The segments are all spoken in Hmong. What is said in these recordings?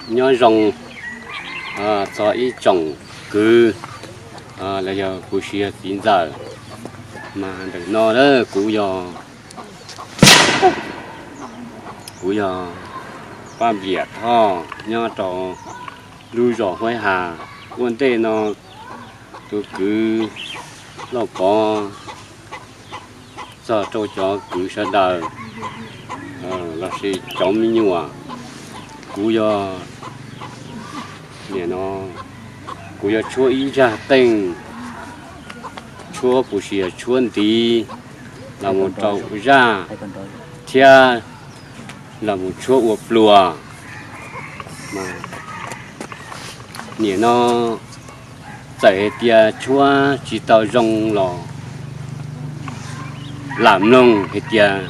Nyob zoo txog ib tsoom kwv los yog kuv txiv yog txiv ntxawm, mas ntawm no kuv yog, kuv yog Paj Npiam Thoj nyob rau lub zos Huaib Has. Ua ntej no tus kwv Lauj Pov txog rau cov kwv sawv daws lossis cov me nyuam, kuv yog, nim no kuv yuav tshuab ib zaj teej, tshuab puas sis yog tshuab ntiv los mus rau zaj thiab los mus tshuab ua pluas. Nim no txawm hais tias tshuab tsis tau zoo los lam mloog hais tias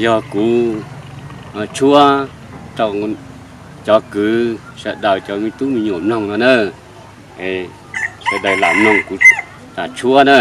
yog kuv tshuab rau cov kwv sawv daws cov me tub me nyuam mloog no na. Sawv daws lam mloog kuv tshuab na.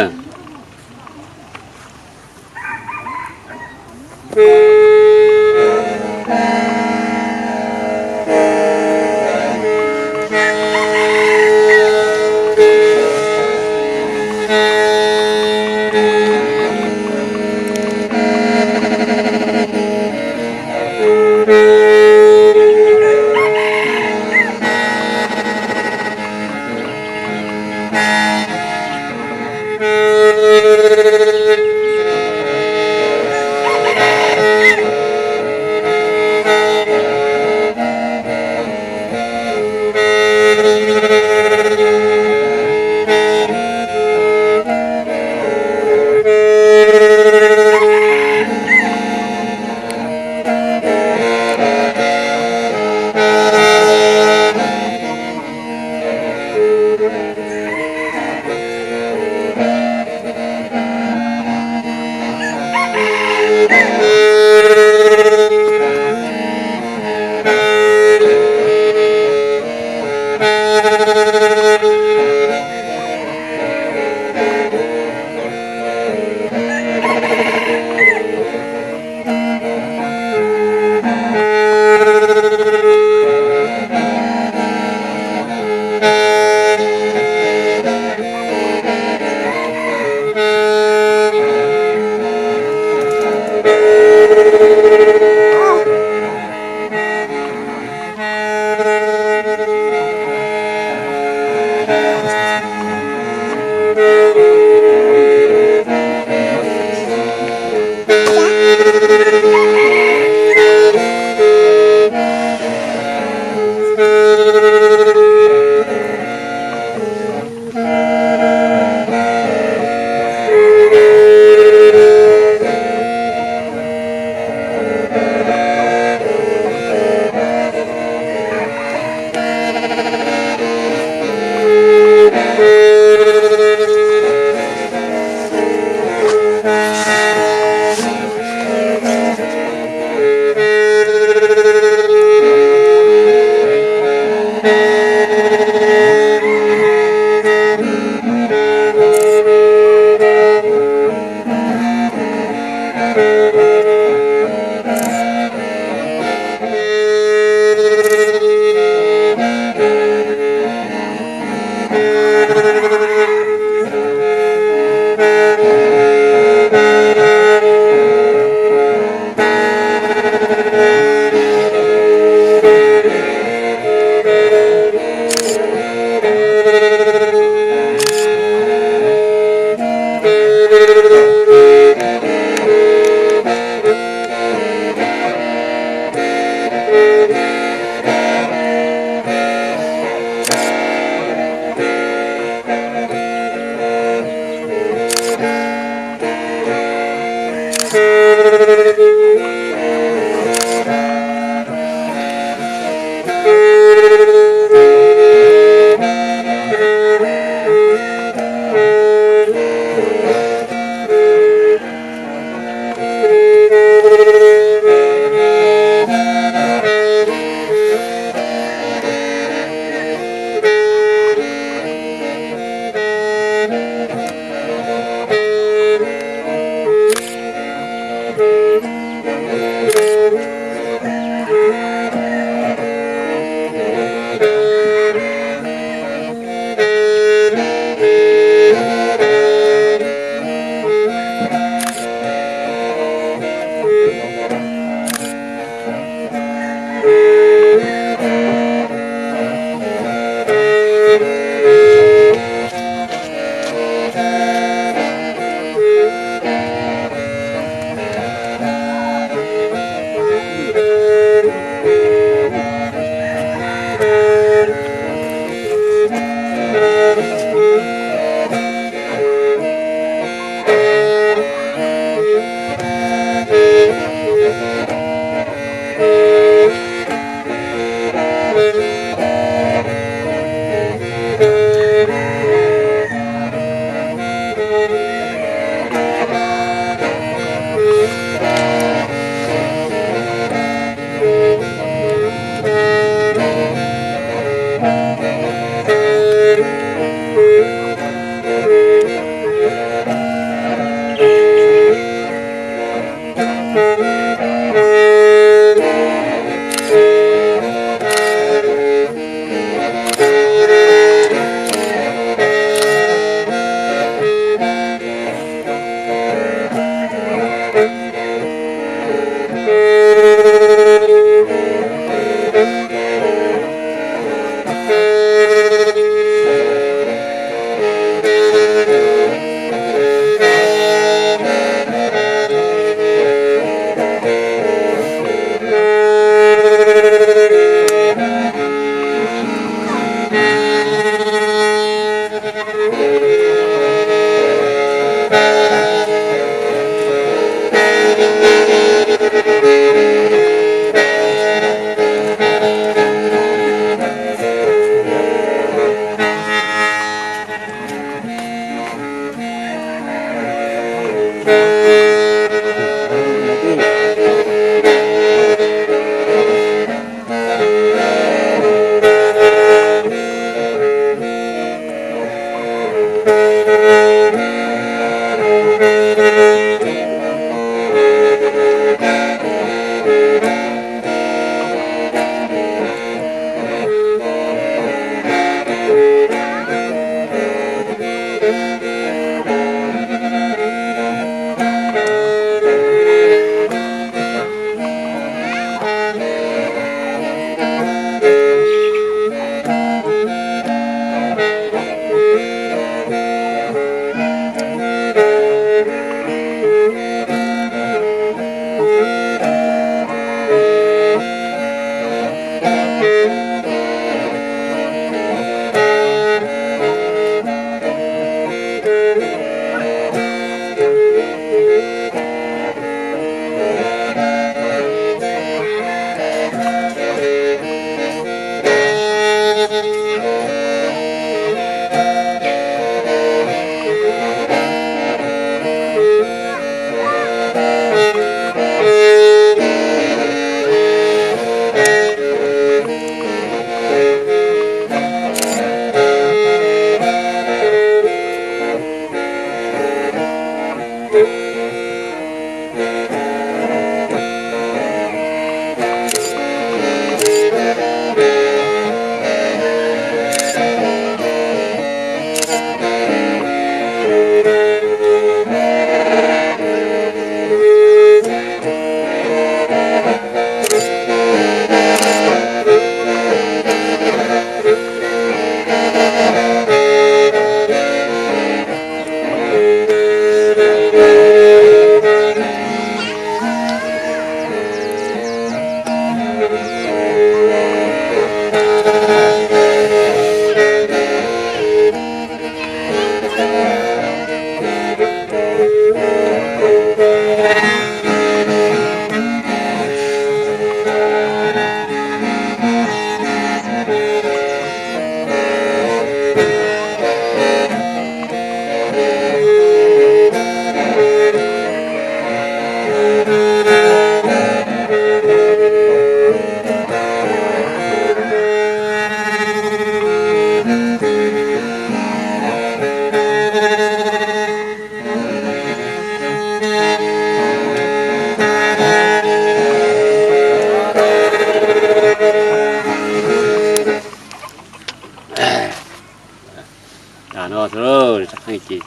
Ces tsis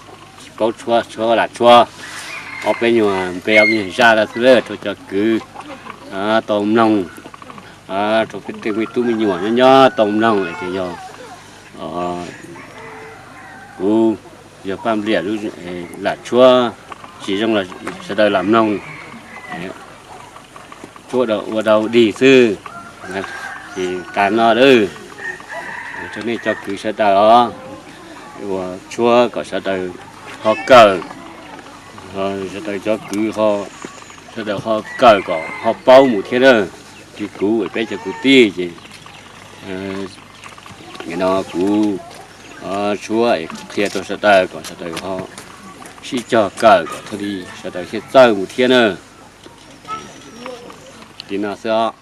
paub tshuab, tshuab lam tshuab ob peb nyuag npe ob peb nyuag zaj lawm xwb rau cov kwv tau mloog, rau peb tej me tub me nyuam nyob nyob tau mloog tias yog kuv yog Paj Npliam lam tshuab tsis zoo los sawv daws lam mloog, tshuab ua dau dig xwb. Ces tas no lawm, rau nej cov kwv sawv daws os, ua tshuab kom sawv daws ho kawm, sawv daws cov kwv, sawv daws ho kawm kom ho paub mus thiab na. Ces kuv peb cov kwv tij ces no kuv tshuab qhia rau sawv daws kom sawv daws ho sib cog kawm kom thiaj li sawv daws thiaj txawj mus thiab na. Li no xwb os.